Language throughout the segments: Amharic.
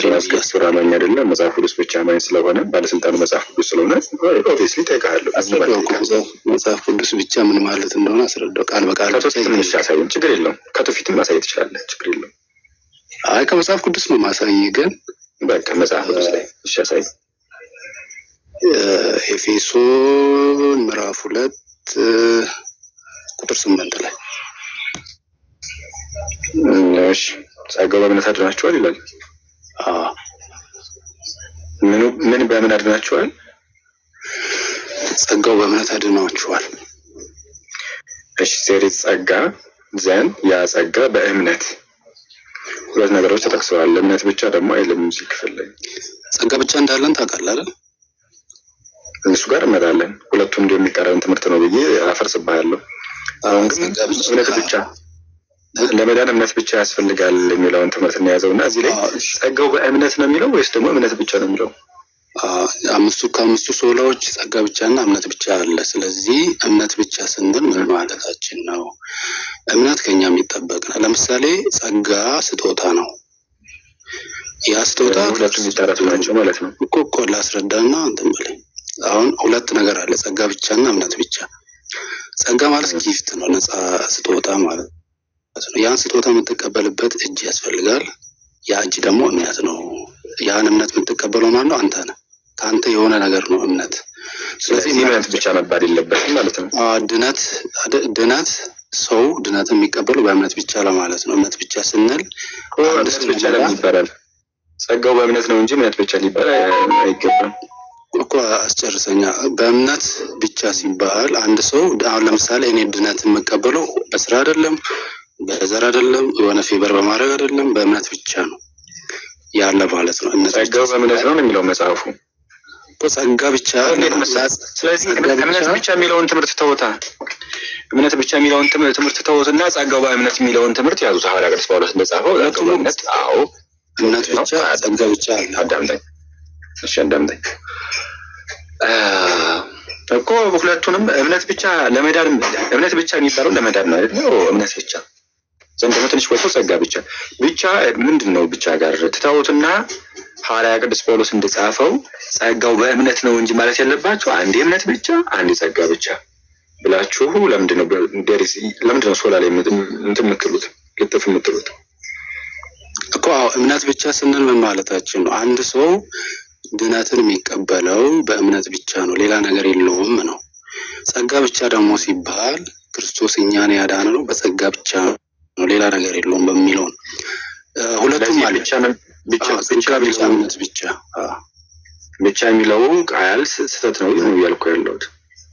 አስተማሪ Sola ነው ብዬ Scriptura አማኝ አይደለም፣ መጽሐፍ ቅዱስ ብቻ አማኝ ስለሆነ፣ ባለስልጣኑ መጽሐፍ ቅዱስ ስለሆነ obviously እጠይቅሃለሁ። ምንም አስረዳው እኮ። አልጠይቅህም። መጽሐፍ ቅዱስ ብቻ ምን ማለት እንደሆነ አስረዳው። ቃል በቃል ብቻ ከትውፊትም እሺ ይጠይቃል። አሳየን፣ ችግር የለውም። ከትውፊትም ማሳየት ትችላለህ፣ ችግር የለውም። አይ፣ ከመጽሐፍ ቅዱስ ነው ማሳይ ግን በቃ መጽሐፍ ቅዱስ ላይ እሺ አሳይ። ኤፌሶን ምዕራፍ 2 ቁጥር 8 ላይ። እሺ፣ ጸጋው በእምነት አድናችኋል ይላል። አዎ። ምኑ ምን በምን አድናችኋል? ጸጋው በእምነት አድኗችኋል። እሺ፣ there is ጸጋ፣ then ያ ጸጋ በእምነት፣ ሁለት ነገሮች ተጠቅሰዋል። እምነት ብቻ ደግሞ አይልም እዚህ ክፍል ላይ። ጸጋ ብቻ እንዳለን ታውቃለህ አይደል? እሱ ጋር እመጣለን። ሁለቱም እንዲሁ የሚቃረን ትምህርት ነው ብዬ አፈርስብሃለሁ። አሁን ግን ጸጋ ብቻ እምነት ብቻ፣ ለመዳን እምነት ብቻ ያስፈልጋል የሚለውን ትምህርት እንያዘው እና እዚህ ላይ ጸጋው በእምነት ነው የሚለው ወይስ ደግሞ እምነት ብቻ ነው የሚለው? አምስቱ ከአምስቱ sola ዎች ጸጋ ብቻ እና እምነት ብቻ አለ። ስለዚህ እምነት ብቻ ስንል ምን ማለታችን ነው? እምነት ከኛ የሚጠበቅ ነው። ለምሳሌ ጸጋ ስጦታ ነው። ያ ስጦታ ሁለቱም የሚጣረሱ ናቸው ማለት ነው። እኮ ላስረዳና እንትን በለኝ። አሁን ሁለት ነገር አለ፣ ጸጋ ብቻ እና እምነት ብቻ። ጸጋ ማለት gift ነው፣ ነፃ ስጦታ ማለት ነው። ያን ስጦታ የምትቀበልበት እጅ ያስፈልጋል። ያ እጅ ደግሞ እምነት ነው። ያን እምነት የምትቀበለው ማን ነው? አንተ ነህ። ከአንተ የሆነ ነገር ነው እምነት። ስለዚህ ስለዚህ እምነት ብቻ መባል የለበትም ማለት ነው። ድነት ሰው ድነትን የሚቀበለው በእምነት ብቻ ለማለት ነው። እምነት ብቻ ስንል አንድ እምነት ሰው ብቻ ለምን ይባላል? ጸጋው በእምነት ነው እንጂ እምነት ብቻ ሊባል አይገባም። እኮ አስጨርሰኛ። በእምነት ብቻ ሲባል አንድ ሰው አሁን ለምሳሌ እኔ ድነት የምቀበለው በስራ አይደለም፣ በዘር አይደለም፣ የሆነ favor በማድረግ አይደለም፣ በእምነት ብቻ ነው ያለ ማለት ነው። እምነት ብቻ ጸጋው በእምነት ነው የሚለው መጽሐፉ። እኮ ጸጋ ብቻ እንዴት መሰለህ? ስለዚህ ጸጋ እምነት ብቻ ብቻ የሚለውን ትምህርት ተውታ። እምነት ብቻ የሚለውን ትምህርት ተውትና ጸጋው በእምነት የሚለውን ትምህርት ያዙት። ሐዋርያ ቅዱስ ጳውሎስ እንደጻፈው ጸጋው በእምነት፣ አዎ። እምነት ብቻ፣ ጸጋ ብቻ አለ። አዳምጠኝ፣ እሺ አዳምጠኝ እኮ ሁለቱንም እምነት ብቻ ለመዳን፣ እምነት ብቻ የሚባለው ለመዳን ነው አይደል? እምነት ብቻ ዘንድ ደግሞ ትንሽ ቆይቶ ጸጋ ብቻ ብቻ ምንድን ነው ብቻ ጋር ትተውትና ሐዋርያ ቅዱስ ጳውሎስ እንደጻፈው ጸጋው በእምነት ነው እንጂ ማለት ያለባችሁ አንድ እምነት ብቻ አንድ ጸጋ ብቻ ብላችሁ ለምንድን ነው sola ላይ እንትን የምትሉት፣ ልጥፍ የምትሉት? እኮ አዎ፣ እምነት ብቻ ስንል ምን ማለታችን ነው? አንድ ሰው ድነትን የሚቀበለው በእምነት ብቻ ነው፣ ሌላ ነገር የለውም ነው። ጸጋ ብቻ ደግሞ ሲባል ክርስቶስ እኛን ያዳነው በጸጋ ብቻ ነው፣ ሌላ ነገር የለውም በሚለው ነው። ሁለቱም ስለዚህ አለ። ብቻ ብቻ አዎ፣ ብቻ ጸጋ ብቻ፣ የሚለው እምነት ብቻ። አዎ። ብቻ የሚለው ቃል ስህተት ነው ነው እያልኩ ያለሁት።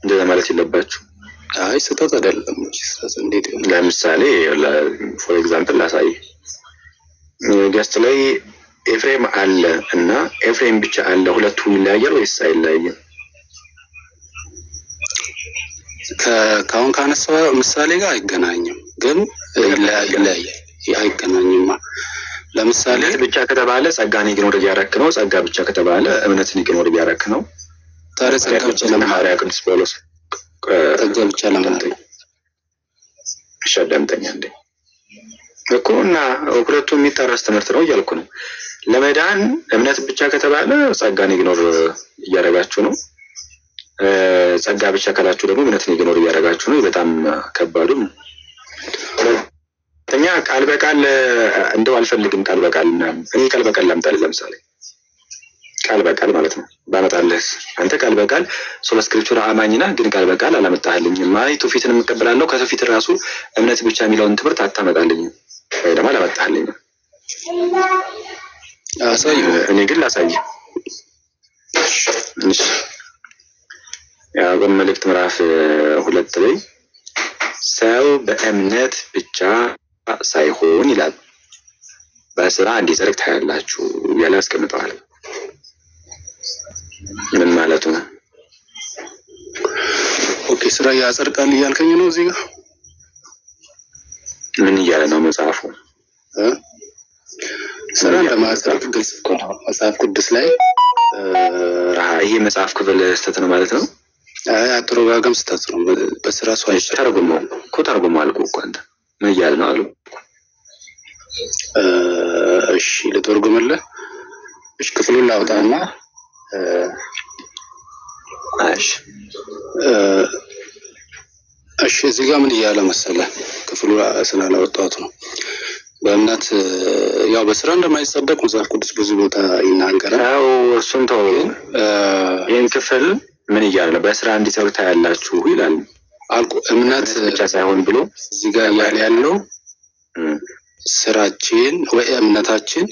እንደዛ ማለት የለባችሁ። አይ፣ ስህተት አይደለም። ስህተት እንዴት ይሆናል? ለምሳሌ for example ላሳይ። Guest ላይ ኤፍሬም አለ እና ኤፍሬም ብቻ አለ፣ ሁለቱ ይለያያል ወይስ አይለያይም? ከአሁን ካነሳው ምሳሌ ጋር አይገናኝም፣ ግን ይለያያል። አይገናኝማ። ለምሳሌ እምነት ብቻ ከተባለ ጸጋን ignore እያረክ ነው። ጸጋ ብቻ ከተባለ እምነትን ignore እያረክ ነው። ታዲያ ጸጋ ብቻ ለምን አለ? ሐዋርያ ቅዱስ ጳውሎስ ጸጋ ብቻ ለምን አለ? እሺ አዳምጠኝ አንዴ እኮ። እና ሁለቱ የሚጣረስ ትምህርት ነው እያልኩ ነው። ለመዳን እምነት ብቻ ከተባለ ጸጋን ignore እያደረጋችሁ ነው። ጸጋ ብቻ ካላችሁ ደግሞ እምነትን ignore እያደረጋችሁ ነው። በጣም ከባዱ ነው። ሁለተኛ ቃል በቃል እንደው አልፈልግም ቃል በቃል ምናምን። እኔ ቃል በቃል ላምጣልህ፣ ለምሳሌ ቃል በቃል ማለት ነው ባመጣልህ፣ አንተ ቃል በቃል Sola Scriptura አማኝ ነህ፣ ግን ቃል በቃል አላመጣህልኝም። አይ፣ ትውፊትን የምቀበላለሁ፣ ከትውፊት ራሱ እምነት ብቻ የሚለውን ትምህርት አታመጣልኝም ወይ ደግሞ አላመጣህልኝም። አሳዩ። እኔ ግን ላሳይህ። እሺ፣ የያዕቆብ መልእክት ምዕራፍ 2 ላይ ሰው በእምነት ብቻ ሳይሆን ይላል በስራ እንዲጸድቅ ታያላችሁ እያለ ያስቀምጠዋል። ምን ማለቱ ነው? Okay፣ ስራ ያጸድቃል እያልከኝ ነው እዚህ ጋር? ምን እያለ ነው መጽሐፉ? እ? ስራ እንደማያጸድቅ ግልጽ እኮ ነው መጽሐፍ ቅዱስ ላይ። ይሄ መጽሐፍ ክፍል ስህተት ነው ማለት ነው? አይ፣ አተረጓጎም ስህተት ነው። በስራ ሰው አይጸድቅም። ተርጉመው እኮ፣ ተርጉመው አልኩህ እኮ። አንተ ምን እያለ ነው አሉ። እሺ፣ ልተርጉምልህ። እሺ ክፍሉን ላውጣና እሺ እሺ እዚህ ጋር ምን እያለ መሰለ፣ ክፍሉ ስላላወጣሁት ነው። በእምነት ያው በስራ እንደማይጸደቅ መጽሐፍ ቅዱስ ብዙ ቦታ ይናገራል። ያው እሱን ተው። ይህን ክፍል ምን እያለ ነው? በስራ እንዲጸድቅ ታያላችሁ ይላል። አልኩ እምነት ብቻ ሳይሆን ብሎ እዚህ ጋር እያለ ያለው ስራችን ወይ እምነታችን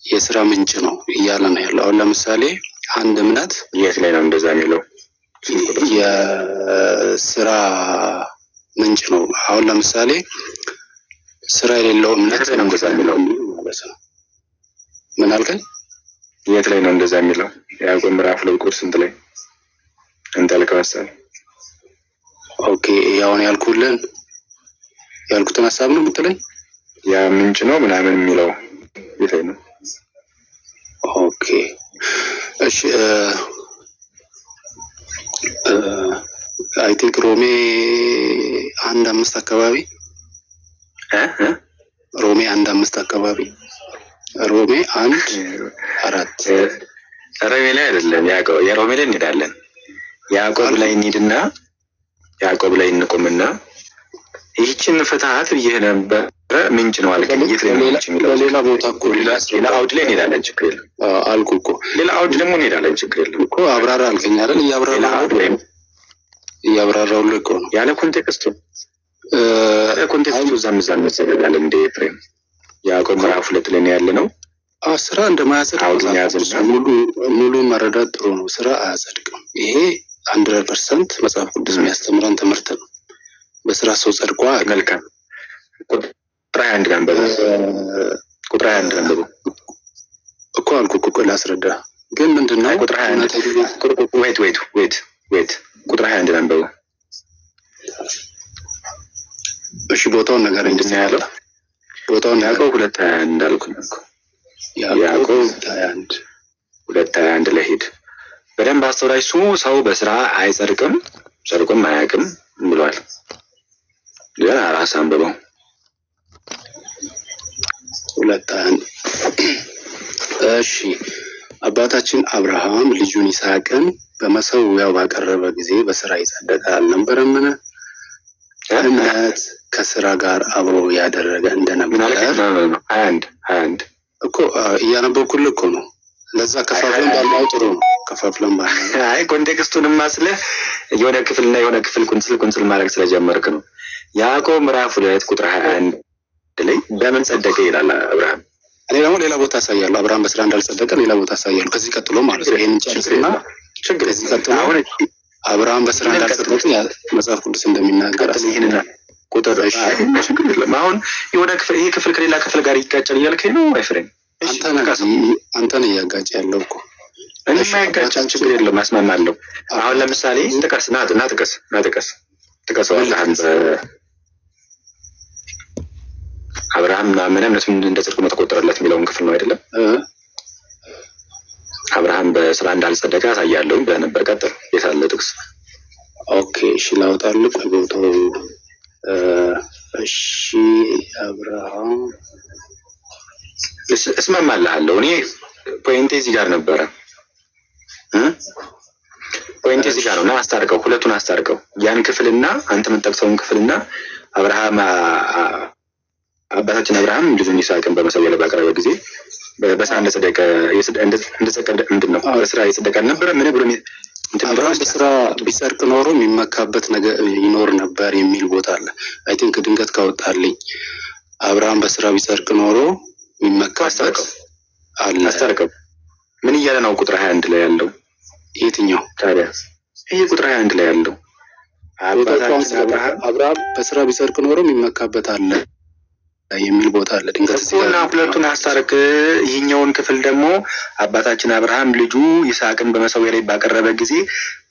የስራ ምንጭ ነው እያለ ነው ያለው። አሁን ለምሳሌ አንድ እምነት የት ላይ ነው እንደዛ የሚለው? የስራ ምንጭ ነው። አሁን ለምሳሌ ስራ የሌለው እምነት የት ላይ ነው እንደዛ የሚለው? ማለት ነው። ምን አልከኝ? የት ላይ ነው እንደዛ የሚለው? ያዕቆብ ምዕራፍ 2 ቁጥር ስንት ላይ እንዳልከው መሰለኝ። Okay ያውን ያልኩልን ያልኩትን ሀሳብ ነው የምትለኝ? ያ ምንጭ ነው ምናምን የሚለው የት ላይ ነው? Okay እሺ I think ሮሜ 1:5 አካባቢ፣ ሮሜ 1:5 አካባቢ፣ ሮሜ 1:4። ሮሜ ላይ አይደለም፣ ያዕቆብ የሮሜ ላይ እንሄዳለን። ያዕቆብ ላይ እንሂድና ያዕቆብ ላይ እንቁምና ይህችን ፍትሀት ብዬህ ነበረ ምንጭ ነው አልከኝ። የት ላይ ነው ምንጭ የሚለው? በሌላ ቦታ እኮ ሌላ አውድ ላይ እንሄዳለን፣ ችግር የለም። አልኩ እኮ። ሌላ አውድ ደግሞ እንሄዳለን፣ ችግር የለም። እኮ አብራራ አልከኝ አይደል? ሌላ እያብራራሁ አውድ ወይም እያብራራሁልህ እኮ ነው። ያለ context ኡ ያለ context ኡ እዛም እዛም እንሰደዳለን። እንደ ኤፍሬም ያዕቆብ ምዕራፍ 2 ላይ ነው ያለ ነው። ስራ እንደማያጸድቅ አውዱን መጽሐፍ ቅዱስ ያዝና ሙሉ ሙሉ መረዳት ጥሩ ነው። ስራ አያጸድቅም። ይሄ 100% መጽሐፍ ቅዱስ የሚያስተምረን ትምህርት ነው። በስራ ሰው ጸድቆ አያውቅም። መልካም፣ ቁጥር 21 አንብበው። ቁጥር 21 አንብበው። እኮ አልኩህ እኮ፣ ቆይ ላስረዳ። ግን ምንድን ነው አይ ቁጥር 21 እውነተኛ Wait, wait, wait, wait፣ ቁጥር 21 አንብበው። እሺ ቦታውን ንገረኝ። ምንድን ነው ያለው? ቦታውን ንገረኝ። ያዕቆብ 2:21 እንዳልኩህ ነው እኮ። ያዕቆብ ያዕቆብ 21። 2:21 ላይ ሂድ። በደንብ አስተውላችሁ ስሙ። ሰው በስራ አይጸድቅም ጸድቆም አያውቅም ብሏል። ግን ራስህ አንብበው። 2:21። እሺ፣ አባታችን አብርሃም ልጁን ይስሐቅን በመሠዊያው ባቀረበ ጊዜ በስራ የጸደቀ አልነበረምን? እምነት ከስራ ጋር አብሮ ያደረገ ምን እንደነበር አልከኝ? No, no, no፣ 21፣ 21። እኮ እያነበብኩልህ እኮ ነው። ለዛ ከፋፍለን ባናየው ጥሩ ነው። ከፋፍለን ባናየው። አይ context ኡንማ ስለ የሆነ ክፍልና የሆነ ክፍል ቁንጽል ቁንጽል ማድረግ ስለጀመርክ ነው። ያዕቆብ ምዕራፍ 2 ቁጥር 21 ላይ በምን ጸደቀ ይላል አብርሃም። እኔ ደግሞ ሌላ ቦታ አሳያለሁ። አብርሃም በስራ እንዳልጸደቀ ሌላ ቦታ አሳያለሁ። ከዚህ ቀጥሎ ማለት ነው። ይሄንን ጨርስና ችግር ከዚህ ቀጥሎ አሁን አብርሃም በስራ ይህንን እንዳልጸደቀ መጽሐፍ ቅዱስ እንደሚናገር ቀጥል። ይህንን አሳያለሁ። ቁጥር እሺ። አይ ችግር የለም። አሁን የሆነ ክፍል ይሄ ክፍል ከሌላ ክፍል ጋር ይጋጫል እያልከኝ ነው ኤፍሬም? እሺ አንተ ነህ ጥቀሰው። አንተ ነህ እያጋጨ ያለው እኮ። እኔ እሺ የማያጋጭም አባታችን ችግር የለም፣ አስማማለሁ። አሁን ለምሳሌ ጥቀስ፣ ና ና ጥቀስ፣ ና ጥቀስ፣ ጥቀሰው። ምን አብርሃም ልጥቀስ? አብርሃም አመነ እምነቱም እንደ ጽድቅ ሆኖ ተቆጠረለት የሚለውን ክፍል ነው አይደለም? አብርሃም በስራ እንዳልጸደቀ አሳያለሁ ብለህ ነበር። ቀጥል። የት አለ ጥቅስ? Okay እሺ ላውጣልህ። ቆይ ቦታው እሺ አብርሃም እስማማልሃለሁ። እኔ point ኤ እዚህ ጋር ነበረ እ? Point ኤ እዚህ ጋር ነው እና አስታርቀው፣ ሁለቱን አስታርቀው፣ ያን ክፍልና አንተ የምትጠቅሰውን ክፍልና አብርሃም አባታችን አብርሃም ልጁን ይስሐቅን በመሠዊያው ላይ ባቀረበ ጊዜ በስራ እንደጸደቀ እንደጸደቀ ምንድን ነው በስራ የጸደቀ አልነበረ ምን ብሎ እንትን የሚለው አብርሃም በስራ ቢጸድቅ ኖሮ የሚመካበት ነገር ይኖር ነበር የሚል ቦታ አለ። I think ድንገት ካወጣልኝ አብርሃም በስራ ቢጸድቅ ኖሮ የሚመካበት አስታርቀው አለ። አስታርቀው። ምን እያለ ነው ቁጥር 21 ላይ ያለው? የትኛው? ታዲያ ይህ ቁጥር 21 ላይ ያለው ቦታዎቹ አሁን አባታችን አብርሃም አብርሃም በስራ ቢጸድቅ ኖሮ የሚመካበት አለ የሚል ቦታ አለ። ድንገት እዚህ እኮ ጋር እና ሁለቱን አስታርቅ። ይህኛውን ክፍል ደግሞ አባታችን አብርሃም ልጁ ይስሐቅን በመሠዊያው ላይ ባቀረበ ጊዜ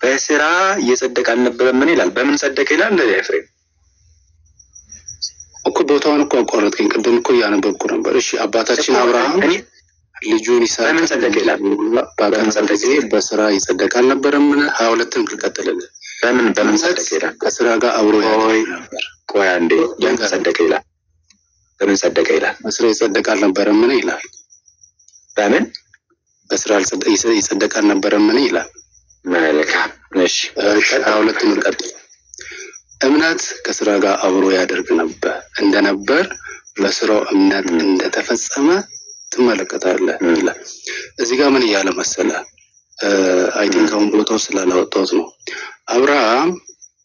በስራ እየጸደቀ አልነበረም? ምን ይላል? በምን ጸደቀ ይላል ኤፍሬም? እኮ ቦታውን እኮ አቋረጥከኝ። ቅድም እኮ እያነበብኩ ነበር። እሺ አባታችን እኮ አብርሃም እኔ ልጁን ይስሐቅን በምን ጸደቀ ይላል? በምን ባቀረበ ጸደቀ ጊዜ ይላል? በስራ የጸደቀ አልነበረምን? 22ን ልቀጥልልህ። በምን እምነት ጸደቀ ይላል? ከስራ ጋር አብሮ ቆይ ያደርግ ነበር። ቆይ አንዴ፣ በምን ልንገርህ፣ ጸደቀ ይላል? በምን ጸደቀ ይላል? በስራ የጸደቀ አልነበረምን ይላል። በምን በስራ የጸደቀ አልነበረምን ይላል። መልካም እሺ፣ 22ን እንቀጥል። እምነት ከስራ ጋር አብሮ ያደርግ ነበር እንደነበር በስራው እምነት እንደተፈጸመ ትመለከታለህ ይላል። እዚህ ጋር ምን እያለ መሰለ? I think አሁን ቦታው ስላላወጣሁት ነው። አብርሃም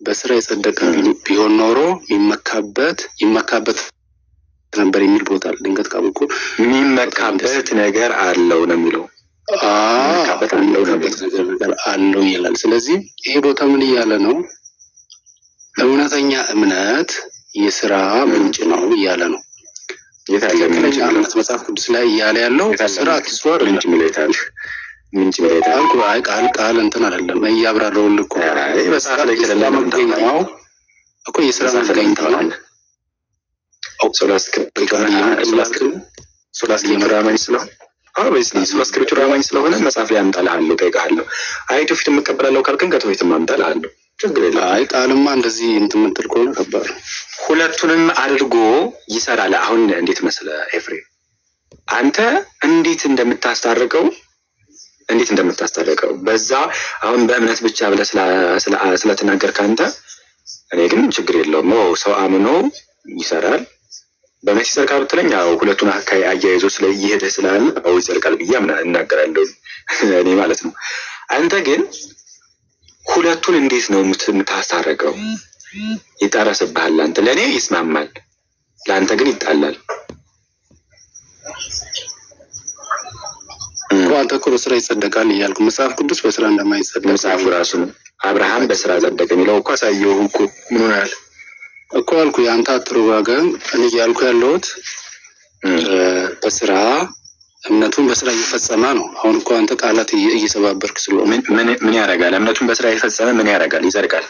በስራ የጸደቀ ቢሆን ኖሮ ይመካበት ነበር የሚል ቦታ አለ። ድንገት ካበቁ የሚመካበት ነገር አለው ነው የሚለው። የሚመካበት ነገር አለው ይላል። ስለዚህ ይሄ ቦታ ምን እያለ ነው? እውነተኛ እምነት የስራ ምንጭ ነው እያለ ነው። ትክክለኛ እምነት መጽሐፍ ቅዱስ ላይ እያለ ያለው ስራ አትስሩ አይደለም። ምንጭ ሚለይታል አይ ቃል ቃል እንትን አይደለም፣ እያብራራሁልህ እኮ መጽሐፍ ላይ የስራ መገኛው እኮ የስራ መገኛው ነው። Sola Scriptura አማኝ ስለሆነ Sola Scriptura አማኝ ስለሆነ መጽሐፍ ላይ አምጣልሃለሁ፣ እጠይቅሃለሁ። አይ ትውፊት የምቀበላለሁ ካልክን ከትውፊትም አምጣልሃለሁ። ችግር የለም። አይ ቃልማ እንደዚህ እንትን የምትል ከሆነ ከባድ ነው። ሁለቱንም አድርጎ ይሰራል። አሁን እንዴት መሰለህ ኤፍሬም፣ አንተ እንዴት እንደምታስታርቀው እንዴት እንደምታስታርቀው በዛ አሁን በእምነት ብቻ ብለህ ስለተናገርክ አንተ፣ እኔ ግን ችግር የለውም ሰው አምኖ ይሰራል በእምነት ይጸድቃል ብትለኝ፣ አዎ ሁለቱን አካይ አያይዞ እየሄደ ስላለ አዎ ይጸድቃል ብዬ እናገራለሁ እኔ ማለት ነው። አንተ ግን ሁለቱን እንዴት ነው የምታስታርቀው? ይጣረስብሃል። አንተ ለእኔ ይስማማል፣ ለአንተ ግን ይጣላል። አንተ እኮ በስራ ይጸደቃል እያልኩ መጽሐፍ ቅዱስ በስራ እንደማይጸደቅ መጽሐፉ ራሱ ነው። አብርሃም በስራ ጸደቀ የሚለው እኮ አሳየሁ እኮ። ምን ሆናል እኮ አልኩ። የአንተ አተረጓጎም እኔ እያልኩ ያለሁት በስራ እምነቱን በስራ እየፈጸመ ነው። አሁን እኮ አንተ ቃላት እየሰባበርክ ስለሆነ ምን ያደርጋል? እምነቱን በስራ የፈጸመ ምን ያደርጋል? ይጸድቃል።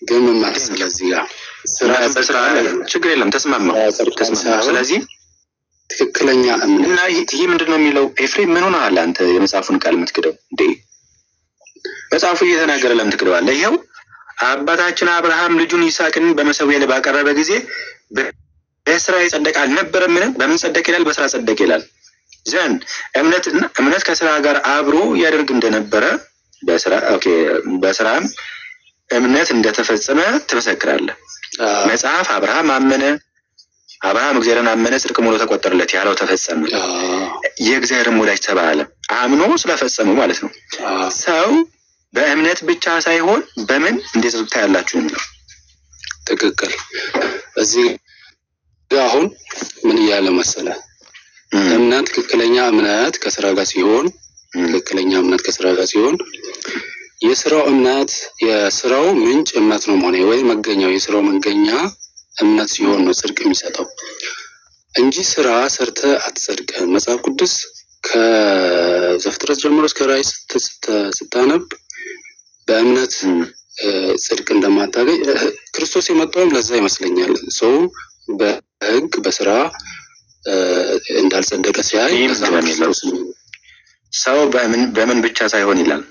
ግን ምን መሰለህ እዚህ ጋር ስራ በስራ ችግር የለም። ተስማማው ተስማማው። ስለዚህ ትክክለኛ እምነት እና ይህ ምንድን ነው የሚለው? ኤፍሬም ምን ሆነሃል አንተ የመጽሐፉን ቃል የምትክደው እንዴ? መጽሐፉ እየተናገረ ለምን ትክደዋለህ? ይኸው አባታችን አብርሃም ልጁን ይስሐቅን በመሰዊያ ላይ ባቀረበ ጊዜ በስራ የጸደቀ አልነበረምን? በምን ጸደቀ ይላል? በስራ ጸደቀ ይላል። ዘንድ እምነት ከስራ ጋር አብሮ ያደርግ እንደነበረ በስራ okay፣ በስራም እምነት እንደተፈጸመ ትመሰክራለህ። መጽሐፍ አብርሃም አመነ፣ አብርሃም እግዚአብሔርን አመነ ጽድቅም ሆኖ ተቆጠረለት ያለው ተፈጸመ። የእግዚአብሔርም ወዳጅ ተባለ። አምኖ ስለፈጸመው ማለት ነው። ሰው በእምነት ብቻ ሳይሆን በምን እንዴት ታያላችሁ የሚለው ትክክል። እዚህ ጋ አሁን ምን እያለ መሰለ? እምነት ትክክለኛ እምነት ከስራ ጋር ሲሆን ትክክለኛ እምነት ከስራ ጋር ሲሆን የስራው እምነት የስራው ምንጭ እምነት ነው መሆነ ወይ መገኛው የስራው መገኛ እምነት ሲሆን ነው ጽድቅ የሚሰጠው እንጂ ስራ ሰርተ አትጸድቅም። መጽሐፍ ቅዱስ ከዘፍጥረት ጀምሮ እስከ ራዕይ ስታነብ በእምነት ጽድቅ እንደማታገኝ ክርስቶስ የመጣውም ለዛ ይመስለኛል። ሰው በሕግ በስራ እንዳልጸደቀ ሲያይ ሰው በምን ብቻ ሳይሆን ይላል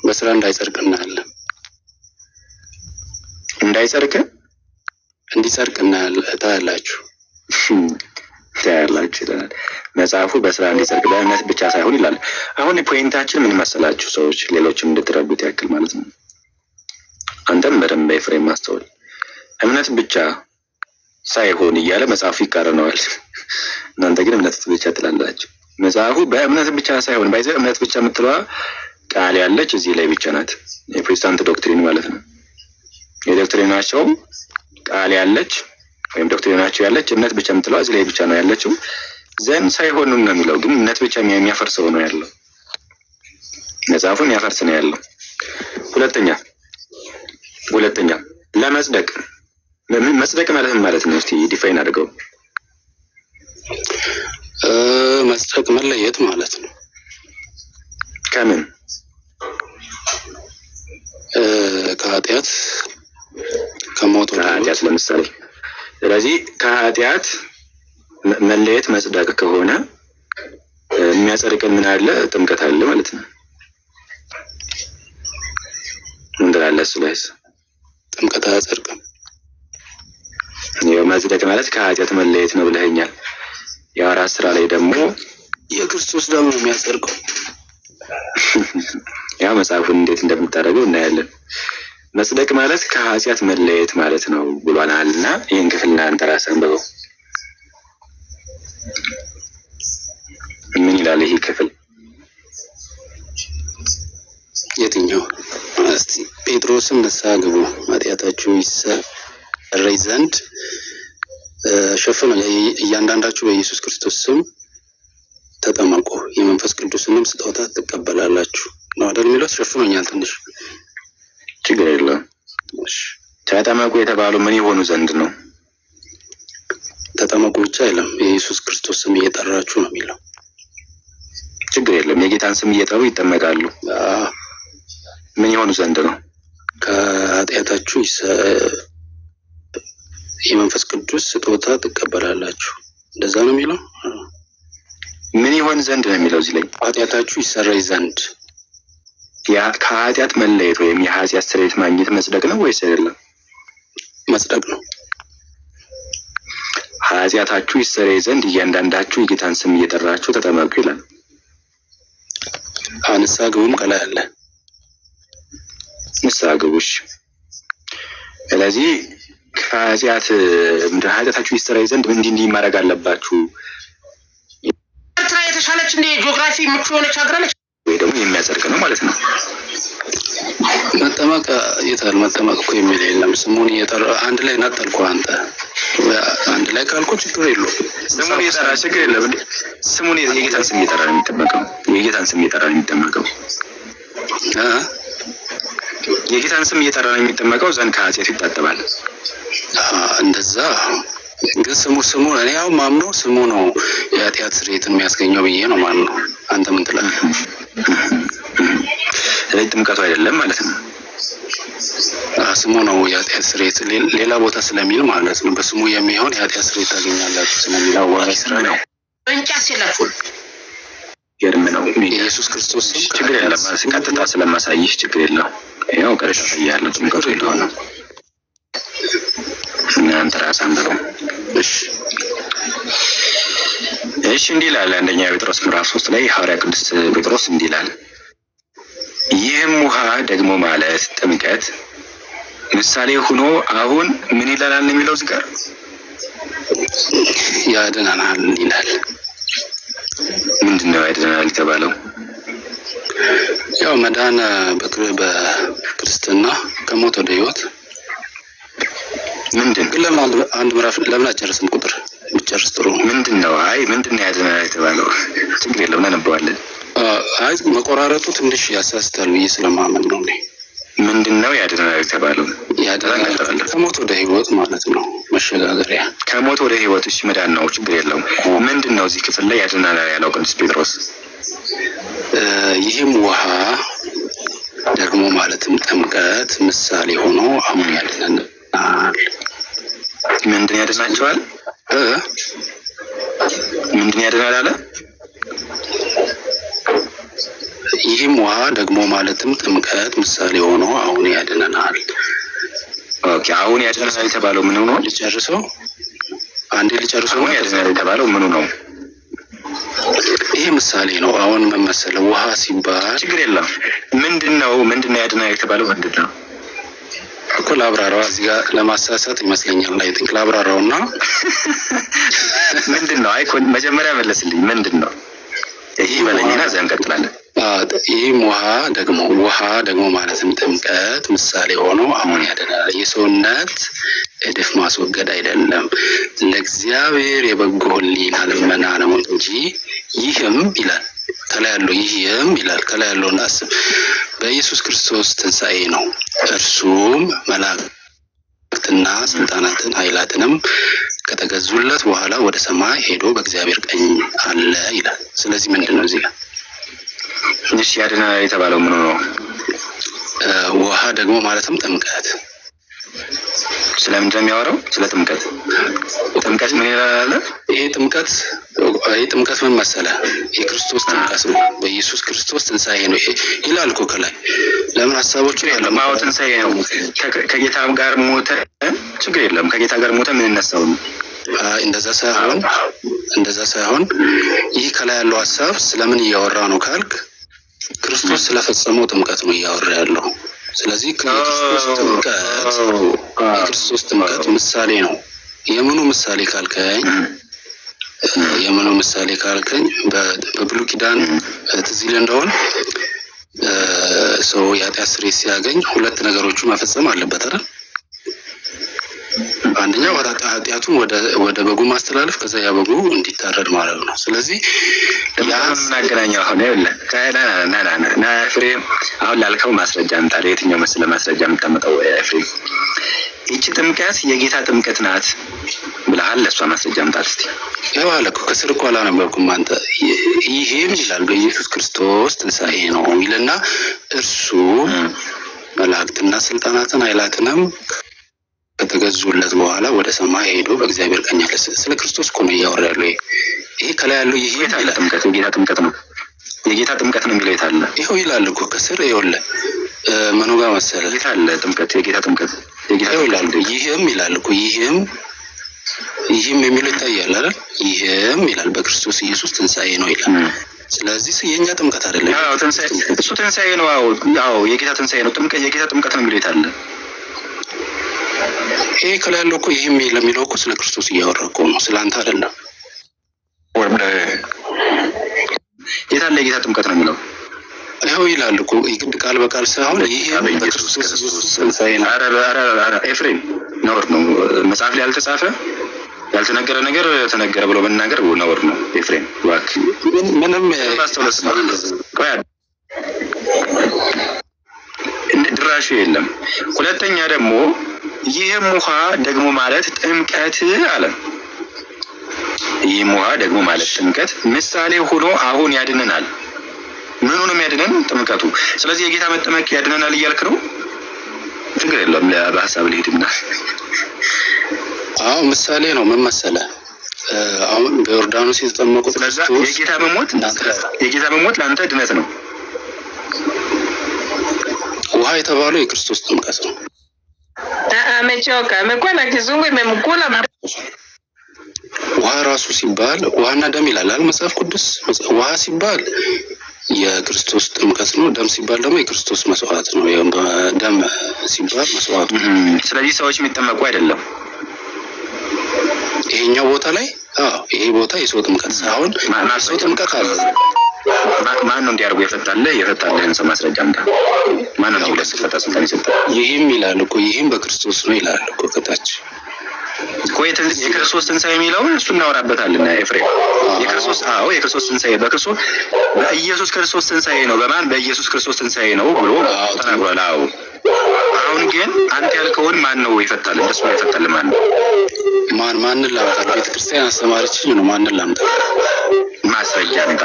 በስራ እንዳይጸድቅ እናያለን። እንዳይጸድቅ እንዲጸድቅ እናያለን። ታያላችሁ ታያላችሁ ይለናል መጽሐፉ። በስራ እንዲጸድቅ በእምነት ብቻ ሳይሆን ይላል። አሁን point ኣችን ምን መሰላችሁ ሰዎች፣ ሌሎችም እንድትረዱት ያክል ማለት ነው። አንተም በደንብ ኤፍሬም ማስተውል። እምነት ብቻ ሳይሆን እያለ መጽሐፉ ይቃረነዋል። እናንተ ግን እምነት ብቻ ትላላችሁ። መጽሐፉ በእምነት ብቻ ሳይሆን ባይዘ እምነት ብቻ የምትለዋ ቃል ያለች እዚህ ላይ ብቻ ናት። የፕሮቴስታንት doctrine ማለት ነው። የ doctrine ኣቸው ቃል ያለች ወይም doctrine ኣቸው ያለች እምነት ብቻ የምትለዋ እዚህ ላይ ብቻ ነው ያለችው። ዘን ሳይሆን ነው የሚለው፣ ግን እምነት ብቻ የሚያፈርሰው ነው ያለው። መጽሐፉ የሚያፈርስ ነው ያለው። ሁለተኛ ለመጽደቅ መጽደቅ ማለት ምን ማለት ነው? እስቲ define አድርገው። መጽደቅ መለየት ማለት ነው። ከምን? ከኃጢአት፣ ከሞት ወደ ከኃጢአት ለምሳሌ። ስለዚህ ከኃጢአት መለየት መጽደቅ ከሆነ የሚያጸድቅን ምን አለ? ጥምቀት አለ ማለት ነው። ምን ትላለህ? እሱ ላይስ? ጥምቀት አያጸድቅም። ያው መጽደቅ ማለት ከኃጢአት መለየት ነው ብለኸኛል። ያው ራስ ሐዋርያት ስራ ላይ ደግሞ የክርስቶስ ደም ነው የሚያጸድቀው። ያ መጽሐፉን እንዴት እንደምታደርገው እናያለን። መጽደቅ ማለት ከኃጢአት መለየት ማለት ነው ብሏል እና ይህን ክፍል እናንተ ራስህ አንብበው። ምን ይላል ይህ ክፍል? የትኛው? እስቲ ጴጥሮስም ንስሐ ግቡ ኃጢአታችሁ ይሰረይ ዘንድ ሸፍኑ፣ እያንዳንዳችሁ በኢየሱስ ክርስቶስ ስም ተጠመቁ የመንፈስ ቅዱስንም ስጦታ ትቀበላላችሁ ነው አይደል የሚለው? ሸፍኖኛል ትንሽ። ችግር የለውም። ተጠመቁ የተባሉ ምን የሆኑ ዘንድ ነው? ተጠመቁ ብቻ አይልም፣ የኢየሱስ ክርስቶስ ስም እየጠራችሁ ነው የሚለው። ችግር የለም። የጌታን ስም እየጠሩ ይጠመቃሉ። ምን የሆኑ ዘንድ ነው? ከኃጢአታችሁ የመንፈስ ቅዱስ ስጦታ ትቀበላላችሁ። እንደዛ ነው የሚለው። ምን ይሆን ዘንድ ነው የሚለው እዚህ ላይ? ኃጢአታችሁ ይሰረይ ዘንድ። ከኃጢአት መለየት ወይም የኃጢአት ስርየት ማግኘት መጽደቅ ነው ወይስ አይደለም? መጽደቅ ነው። ኃጢአታችሁ ይሰረይ ዘንድ እያንዳንዳችሁ የጌታን ስም እየጠራችሁ ተጠመቁ ይላል። ንስሐ ግቡም ከላይ አለ። ንስሐ ግቡ። እሺ። ስለዚህ ከኃጢአት ኃጢአታችሁ ይሰረይ ዘንድ እንዲህ እንዲህ ማድረግ አለባችሁ። ኤርትራ የተሻለች እንደ ጂኦግራፊ ምቹ የሆነች ሀገር አለች። ወይ ደግሞ የሚያጸድቅ ነው ማለት ነው። መጠመቅ የታል? መጠመቅ እኮ የሚል የለም። ስሙን እየጠራ አንድ ላይ ነጠልኩ። አንተ አንድ ላይ ካልኩ ችግር የለውም። ስሙን እየጠራ ችግር የለም። ስሙን የጌታን ስም እየጠራ ነው የሚጠመቀው። የጌታን ስም እየጠራ ነው የሚጠመቀው። የጌታን ስም እየጠራ ነው የሚጠመቀው ዘንድ ከኃጢአቱ ይታጠባል። እንደዛ ግን ስሙ ስሙ እኔ ያው ማምነው ስሙ ነው የኃጢአት ስርየትን የሚያስገኘው ብዬ ነው ማምነው። አንተ ምን ትላለህ? ስለዚህ ጥምቀቱ አይደለም ማለት ነው። ስሙ ነው የኃጢአት ስርየት ሌላ ቦታ ስለሚል ማለት ነው። በስሙ የሚሆን የኃጢአት ስርየት ታገኛላችሁ ስለሚል ሐዋርያት ስራ ላይ እንጫስ የላችሁም። ገርም ነው። የኢየሱስ ክርስቶስ ስም ችግር የለም። ቀጥታ ስለማሳይህ ችግር የለው። ያው ቀጥታ አሳይሃለሁ ጥምቀቱ እንደሆነ እናንተ ራስህ አንብበው። እሺ እሺ፣ እንዲህ ይላል አንደኛ ጴጥሮስ ምዕራፍ 3 ላይ ሐዋርያ ቅዱስ ጴጥሮስ እንዲህ ይላል፣ ይህም ውሃ ደግሞ ማለት ጥምቀት ምሳሌ ሆኖ አሁን ምን ይላል የሚለው እዚህ ጋር ያድነናል ይላል። ምንድን ነው ያድነናል የተባለው? ያው መዳን በክርስትና ከሞት ወደ ሕይወት ምንድን ግን ለምን አንድ ምዕራፍ ለምን አጨርስም? ቁጥር ብጨርስ ጥሩ ነው። ምንድን ነው? አይ ምንድን ነው ያድነናል የተባለው? ችግር የለውም እናነበዋለን። አይ መቆራረጡ ትንሽ ያሳስታል ብዬ ስለማመን ነው። እኔ ምንድን ነው ያድነናል የተባለው? ያድነናል ከሞት ወደ ሕይወት ማለት ነው፣ መሸጋገሪያ ከሞት ወደ ሕይወት። እሺ መዳን ነው፣ ችግር የለውም። ምንድን ነው እዚህ ክፍል ላይ ያድነናል ያለው ቅዱስ ጴጥሮስ? ይህም ውሃ ደግሞ ማለትም ጥምቀት ምሳሌ ሆኖ አሁን ያድነናል። ምንድን ያድናቸዋል? ምንድን ያድናል አለ? ይህም ውሃ ደግሞ ማለትም ጥምቀት ምሳሌ ሆኖ አሁን ያድነናል። Okay፣ አሁን ያድነናል የተባለው ምኑ ነው? ልጨርሰው፣ አንዴ ልጨርሰው። አሁን ያድነናል የተባለው ምኑ ነው? ይሄ ምሳሌ ነው። አሁን ምን መሰለህ፣ ውሃ ሲባል ችግር የለም። ምንድን ነው ምንድን ነው ያድነናል የተባለው ምንድን ነው እኮ ላብራራው። እዚህ ጋር ለማሳሳት ይመስለኛል። I think ላብራራው እና ምንድን ነው? አይ መጀመሪያ መለስልኝ። ምንድን ነው ይህ በለኝና እዚያ እንቀጥላለን። ይህም ውሃ ደግሞ ውሃ ደግሞ ማለትም ጥምቀት ምሳሌ ሆኖ አሁን ያድናል። የሰውነት እድፍ ማስወገድ አይደለም፣ ለእግዚአብሔር የበጎ ሕሊና ልመና ነው እንጂ። ይህም ይላል ከላይ ያለው ይህም ይላል ከላይ ያለውን አስብ፣ በኢየሱስ ክርስቶስ ትንሣኤ ነው። እርሱም መላእክትና ስልጣናትን ኃይላትንም ከተገዙለት በኋላ ወደ ሰማይ ሄዶ በእግዚአብሔር ቀኝ አለ ይላል። ስለዚህ ምንድን ነው እዚህ ጋር? እሺ ያድናል የተባለው ምኑ ነው? ውሃ ደግሞ ማለትም ጥምቀት። ስለምንድን ነው የሚያወራው? ስለ ጥምቀት። ጥምቀት ምን ይላል አለ? ይሄ ጥምቀት ይሄ ጥምቀት ምን መሰለህ? የክርስቶስ ጥምቀት ነው። በኢየሱስ ክርስቶስ ትንሣኤ ነው ይላል እኮ ከላይ። ለምን ሀሳቦችን ያለ ማዎ ትንሣኤ ነው። ከጌታ ጋር ሞተ፣ ችግር የለም። ከጌታ ጋር ሞተ የምንነሳው ነው። እንደዛ ሳይሆን እንደዛ ሳይሆን ይህ ከላይ ያለው ሀሳብ ስለምን እያወራ ነው ካልክ ክርስቶስ ስለፈጸመው ጥምቀት ነው እያወራ ያለው። ስለዚህ የክርስቶስ ጥምቀት ምሳሌ ነው። የምኑ ምሳሌ ካልከኝ በብሉይ ኪዳን ትዝ ይልህ እንደሆን ሰው የኃጢአት ስርየት ሲያገኝ ሁለት ነገሮቹ መፈጸም አለበት አይደል? አንደኛው ኃጢአቱን ወደ በጉ ማስተላለፍ፣ ከዛ ያ በጉ እንዲታረድ ማድረግ ነው። ስለዚህ እናገናኘው አሁን ይኸውልህ፣ ና ና ና ና ኤፍሬም፣ አሁን ላልከው ማስረጃ አምጣ። ለየትኛው መሰለህ ማስረጃ የምታመጣው ኤፍሬም? ይቺ ጥምቀት የጌታ ጥምቀት ናት ብለሃል። ለእሷ ማስረጃ አምጣ እስኪ። ይኸው አለ እኮ ከስር እኮ አላነበብኩም አንተ። ይሄም ይላል በኢየሱስ ክርስቶስ ትንሣኤ ነው ይልና እርሱ መላእክትና ስልጣናትን ኃይላትንም ከተገዙለት በኋላ ወደ ሰማይ ሄዶ በእግዚአብሔር ቀኝ አለ። ስለ ክርስቶስ እኮ ነው እያወራ ያለው። ይሄ ከላይ ያለው ይሄ የት አለ ጥምቀት? የጌታ ጥምቀት ነው፣ የጌታ ጥምቀት ነው የሚለው የት አለ? ይኸው ይላል እኮ ከስር፣ ይኸውልህ ምኑ ጋር መሰለህ? የት አለ ጥምቀት? የጌታ ጥምቀት፣ የጌታ ይኸው ይላል። ይህም ይላል እኮ፣ ይህም የሚለው ይታያል አይደል? ይህም ይላል በክርስቶስ ኢየሱስ ትንሣኤ ነው ይላል። ስለዚህ የእኛ ጥምቀት አይደለም። አዎ ትንሣኤ፣ እሱ ትንሣኤ ነው። አዎ፣ የጌታ ትንሣኤ ነው። ጥምቀት የጌታ ጥምቀት ነው የሚለው የት አለ? ይሄ ከላይ ያለው እኮ ይህም ለሚለው እኮ ስለ ክርስቶስ እያወራ እኮ ነው፣ ስለ አንተ አይደለም። የት አለ የጌታ ጥምቀት ነው የሚለው? ይኸው ይላል እኮ፣ የግድ ቃል በቃል ሳይሆን ይህም በክርስቶስ ኢየሱስ ትንሣኤ ነው። ኧረ ኧረ ኧረ ኤፍሬም፣ ነውር ነው። መጽሐፍ ላይ ያልተጻፈ ያልተነገረ ነገር ተነገረ ብሎ መናገር ነውር ነው። ኤፍሬም እባክህ። ምንም ማስተውለስ ነው። ቆይ ድራሹ የለም። ሁለተኛ ደግሞ ይህም ውሃ ደግሞ ማለት ጥምቀት አለ። ይህም ውሃ ደግሞ ማለት ጥምቀት ምሳሌ ሆኖ አሁን ያድነናል። ምኑ ነው የሚያድነን? ጥምቀቱ። ስለዚህ የጌታ መጠመቅ ያድነናል እያልክ ነው። ችግር የለውም። በሀሳብ ልሄድና አዎ ምሳሌ ነው። ምን መሰለህ፣ አሁን በዮርዳኖስ የተጠመቁት ስለዛ የጌታ መሞት ለአንተ ድነት ነው። ውሃ የተባለው የክርስቶስ ጥምቀት ነው። Amechoka, amekuwa na kizungu imemkula. ውሃ ራሱ ሲባል ውሃና ደም ይላል አይደል መጽሐፍ ቅዱስ። ውሃ ሲባል የክርስቶስ ጥምቀት ነው። ደም ሲባል ደግሞ የክርስቶስ መስዋዕት ነው። ደም ሲባል መስዋዕቱ። ስለዚህ ሰዎች የሚጠመቁ አይደለም። ይሄኛው ቦታ ላይ፣ አዎ፣ ይሄ ቦታ የሰው ጥምቀት ሳይሆን የሰው ጥምቀት አለ። ማን ነው እንዲያደርጉ የፈታልህ? የፈታልህን ሰው ማስረጃ አምጣ። ማን ነው እንዲህ ብለህ ስትፈታ ስልጣን የሰጠህ? ይህም ይላል እኮ፣ ይህም በክርስቶስ ነው ይላል እኮ ከታች። እኮ የክርስቶስ ትንሣኤ የሚለውን እሱ እናወራበታለን። ኤፍሬም፣ የክርስቶስ፣ አዎ፣ የክርስቶስ ትንሣኤ በክርስቶስ በኢየሱስ ክርስቶስ ትንሣኤ ነው። በማን? በኢየሱስ ክርስቶስ ትንሣኤ ነው ብሎ ተናግሯል። አዎ፣ አሁን ግን አንተ ያልከውን ማን ነው የፈታልህ? እንደሱ የፈታልህ ማን ነው? ማንን ላምጣ? ቤተክርስቲያን አስተማረችኝ ነው። ማንን ላምጣ? ማስረጃ አምጣ።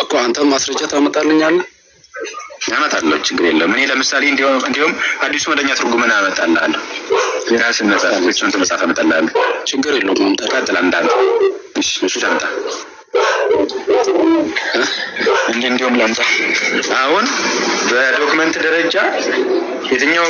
እኮ አንተም ማስረጃ ታመጣልኛለህ? አመጣለሁ፣ ችግር የለውም። እኔ ለምሳሌ እንዲሁም አዲሱ መደበኛ ትርጉምን አመጣልሃለሁ። የራስን መጽሐፍ፣ የእሱን መጽሐፍ አመጣልሃለሁ። ችግር የለውም፣ ማምጣት። ቀጥል፣ አምጣ አንተ። እሺ እሺ፣ አምጣ። እንዲሁም ላምጣ። አሁን በ document ደረጃ የትኛውም